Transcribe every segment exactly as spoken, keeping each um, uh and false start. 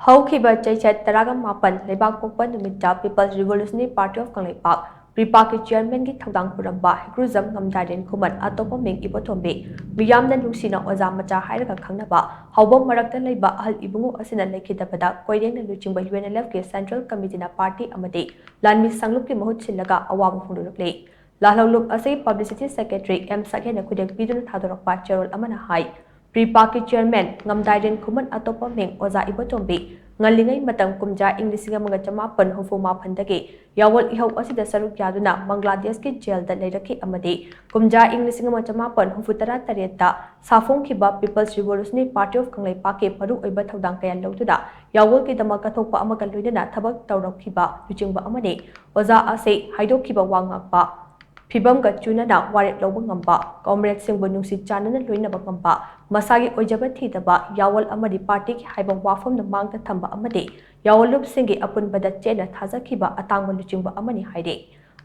ꯍꯧꯈꯤꯕ ꯆꯩꯆꯠ ꯇꯔꯥꯒ ꯃꯥꯄꯟ ꯂꯩꯕꯥꯛ ꯄꯣꯛꯄ ꯅꯨꯃꯤꯠꯇ People's Revolutionary Party of Kangleipak, ꯄ꯭ꯔꯤꯄꯥꯛꯀꯤ ꯆꯤꯌꯔꯃꯦꯟꯒꯤ ꯊꯧꯗꯥꯡ ꯄꯨꯔꯝꯕ ꯍꯩꯀ꯭ꯔꯨꯖꯝ ꯉꯝꯗꯥꯏꯔꯦꯟ ꯈꯨꯃꯟ ꯑꯇꯣꯞꯄ ꯃꯤꯡ ꯏꯕꯣꯇꯣꯝꯕꯤ ꯃꯤꯌꯥꯝꯅ ꯅꯨꯡꯁꯤꯅ ꯑꯣꯖꯥ ꯃꯆꯥ ꯍꯥꯏꯔꯒ ꯈꯪꯅꯕ ꯍꯥꯎꯕꯝ ꯃꯔꯛꯇ ꯂꯩꯕ ꯑꯍꯜ ꯏꯕꯨꯡꯉꯣ ꯑꯁꯤꯅ ꯂꯩꯈꯤꯗꯕꯗ ꯀꯣꯏꯔꯦꯡꯅ ꯂꯨꯆꯤꯡꯕ UNLFꯀꯤ Central Committeeꯅ party ꯑꯃꯗꯤ ꯂꯥꯟꯃꯤ ꯁꯪꯂꯨꯞꯀꯤ ꯃꯍꯨꯠ ꯁꯤꯜꯂꯒ ꯑꯋꯥꯕ ꯐꯣꯡꯗꯣꯔꯛꯂꯤ꯫ ꯂꯥꯜꯍꯧꯂꯨꯞ ꯑꯁꯤ Publicity Secretary M ꯁꯛꯍꯦꯟꯅ ꯈꯨꯗꯦꯡ ꯄꯤꯗꯨꯅ ꯊꯥꯗꯣꯔꯛꯄ ꯆꯦꯔꯣꯜ ꯑꯃꯅ ꯍꯥꯏ, ꯄ꯭ꯔꯤꯄꯥꯛꯀꯤ ꯆꯤꯌꯔꯃꯦꯟ ꯉꯝꯗꯥꯏꯔꯦꯟ ꯈꯨꯃꯟ ꯑꯇꯣꯞꯄ ꯃꯤꯡ ꯑꯣꯖꯥ ꯏꯕꯣꯇꯣꯝꯕꯤ ꯉꯜꯂꯤꯉꯩ ꯃꯇꯝ ꯀꯨꯝꯖꯥ ꯏꯪ ꯂꯤꯁꯤꯡ ꯑꯃꯒ ꯆꯃꯥꯄꯟ ꯍꯨꯝꯐꯨ ꯃꯥꯄꯟꯗꯒꯤ ꯌꯥꯋꯣꯜ ꯏꯍꯧ ꯑꯁꯤꯗ ꯁꯔꯨꯛ ꯌꯥꯗꯨꯅ ꯕꯪꯒ꯭ꯂꯥꯗꯦꯁꯀꯤ ꯖꯦꯜꯗ ꯂꯩꯔꯛꯈꯤ ꯑꯃꯗꯤ ꯀꯨꯝꯖꯥ ꯏꯪ ꯂꯤꯁꯤꯡ ꯑꯃ ꯆꯃꯥꯄꯟ ꯍꯨꯝꯐꯨ ꯇꯔꯥ ꯇꯔꯦꯠꯇ ꯁꯥꯐꯣꯡꯈꯤꯕ People's Revolutionary Party of ꯀꯪꯂꯩꯄꯥꯛꯀꯤ ꯃꯔꯨꯑꯣꯏꯕ ꯊꯧꯗꯥꯡ ꯀꯌꯥ ꯂꯧꯗꯨꯅ ꯌꯥꯋꯣꯜꯒꯤꯗꯃꯛ ꯀꯠꯊꯣꯛꯄ ꯑꯃꯒ ꯂꯣꯏꯅꯅ ꯊꯕꯛ ꯇꯧꯔꯛꯈꯤꯕ ꯂꯨꯆꯤꯡꯕ ꯑꯃꯅꯤ꯫ ꯑꯣꯖꯥ ꯑꯁꯤ ꯍꯥꯏꯗꯣꯛꯈꯤꯕ ꯋꯥ ꯉꯥꯛꯄ, ꯐꯤꯕꯝꯒ ꯆꯨꯅꯅ ꯋꯥꯔꯦꯞ ꯂꯧꯕ ꯉꯝꯕ, ꯀꯣꯝꯔꯦꯗꯁꯤꯡꯕꯨ ꯅꯨꯡꯁꯤ ꯆꯥꯟꯅꯅ ꯂꯣꯏꯅꯕ ꯉꯝꯕ, ꯃꯁꯥꯒꯤ ꯑꯣꯏꯖꯕ ꯊꯤꯗꯕ, ꯌꯥꯋꯣꯜ ꯑꯃꯗꯤ partyꯒꯤ ꯍꯥꯏꯕ ꯋꯥꯐꯝꯅ ꯃꯥꯡꯗ ꯊꯝꯕ ꯑꯃꯗꯤ ꯌꯥꯋꯣꯜꯂꯨꯞꯁꯤꯡꯒꯤ ꯑꯄꯨꯟꯕꯗ ꯆꯦꯠꯅ ꯊꯥꯖꯈꯤꯕ ꯑꯇꯥꯡꯕ ꯂꯨꯆꯤꯡꯕ ꯑꯃꯅꯤ ꯍꯥꯏꯔꯤ꯫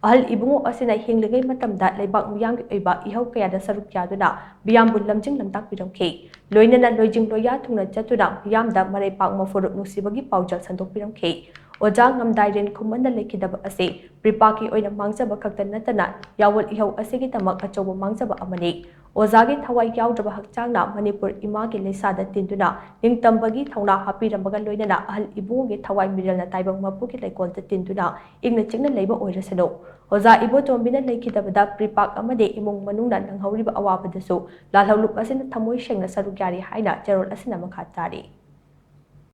ꯑꯍꯜ ꯏꯕꯨꯡꯉꯣ ꯑꯁꯤꯅ ꯍꯤꯡꯂꯤꯉꯩ ꯃꯇꯝꯗ ꯂꯩꯕꯥꯛ ꯃꯤꯌꯥꯝꯒꯤ ꯑꯣꯏꯕ ꯏꯍꯧ ꯀꯌꯥꯗ ꯁꯔꯨꯛ ꯌꯥꯗꯨꯅ ꯃꯤꯌꯥꯝꯕꯨ ꯂꯝꯖꯤꯡ ꯂꯝꯇꯥꯛꯄꯤꯔꯝꯈꯤ꯫ ꯂꯣꯏꯅꯅ ꯂꯣꯏꯖꯤꯡ ꯂꯣꯏꯌꯥ ꯊꯨꯡꯅ ꯆꯠꯇꯨꯅ ꯃꯤꯌꯥꯝꯗ ꯃꯔꯩ ꯄꯥꯛ ꯃꯐꯨꯔꯨꯞ ꯅꯨꯡꯁꯤꯕꯒꯤ ꯄꯥꯎꯖꯦꯜ ꯁꯟꯗꯣꯛꯄꯤꯔꯝꯈꯤ꯫ ꯑꯣꯖꯥ ꯉꯝꯗꯥꯏꯔꯦꯟ ꯈꯨꯃꯟꯅ ꯂꯩꯈꯤꯗꯕ ꯑꯁꯤ ꯄ꯭ꯔꯤꯄꯥꯛꯀꯤ ꯑꯣꯏꯅ ꯃꯥꯡꯖꯕ ꯈꯛꯇ ꯅꯠꯇꯅ ꯌꯥꯋꯣꯜ ꯏꯍꯧ ꯑꯁꯤꯒꯤꯗꯃꯛ ꯑꯆꯧꯕ ꯃꯥꯡꯖꯕ ꯑꯃꯅꯤ꯫ ꯑꯣꯖꯥꯒꯤ ꯊꯋꯥꯏ ꯌꯥꯎꯗ꯭ꯔꯕ ꯍꯛꯆꯥꯡꯅ ꯃꯅꯤꯄꯨꯔ ꯏꯃꯥꯒꯤ ꯂꯩꯁꯥꯗ ꯇꯤꯟꯗꯨꯅ ꯅꯤꯡꯇꯝꯕꯒꯤ ꯊꯧꯅꯥ ꯍꯥꯞꯄꯤꯔꯝꯕꯒ ꯂꯣꯏꯅꯅ ꯑꯍꯜ ꯏꯕꯨꯡꯉꯣꯒꯤ ꯊꯋꯥꯏ ꯃꯤꯔꯦꯜꯅ ꯇꯥꯏꯕꯪ ꯃꯄꯨꯒꯤ ꯂꯩꯀꯣꯜꯗ ꯇꯤꯟꯗꯨꯅ ꯏꯪꯅ ꯆꯤꯛꯅ ꯂꯩꯕ ꯑꯣꯏꯔꯁꯅꯨ꯫ ꯑꯣꯖꯥ ꯏꯕꯣꯇꯣꯝꯕꯤꯅ ꯂꯩꯈꯤꯗꯕꯗ ꯄ꯭ꯔꯤꯄꯥꯛ ꯑꯃꯗꯤ ꯏꯃꯨꯡ ꯃꯅꯨꯡꯅ ꯅꯪꯍꯧꯔꯤꯕ ꯑꯋꯥꯕꯗꯁꯨ ꯂꯥꯜꯍꯧꯂꯨꯞ ꯑꯁꯤꯅ ꯊꯃꯣꯏ ꯁꯦꯡꯅ ꯁꯔꯨꯛ ꯌꯥꯔꯤ ꯍꯥꯏꯅ ꯆꯦꯔꯣꯜ ꯑꯁꯤꯅ ꯃꯈꯥ ꯇꯥꯔꯤ꯫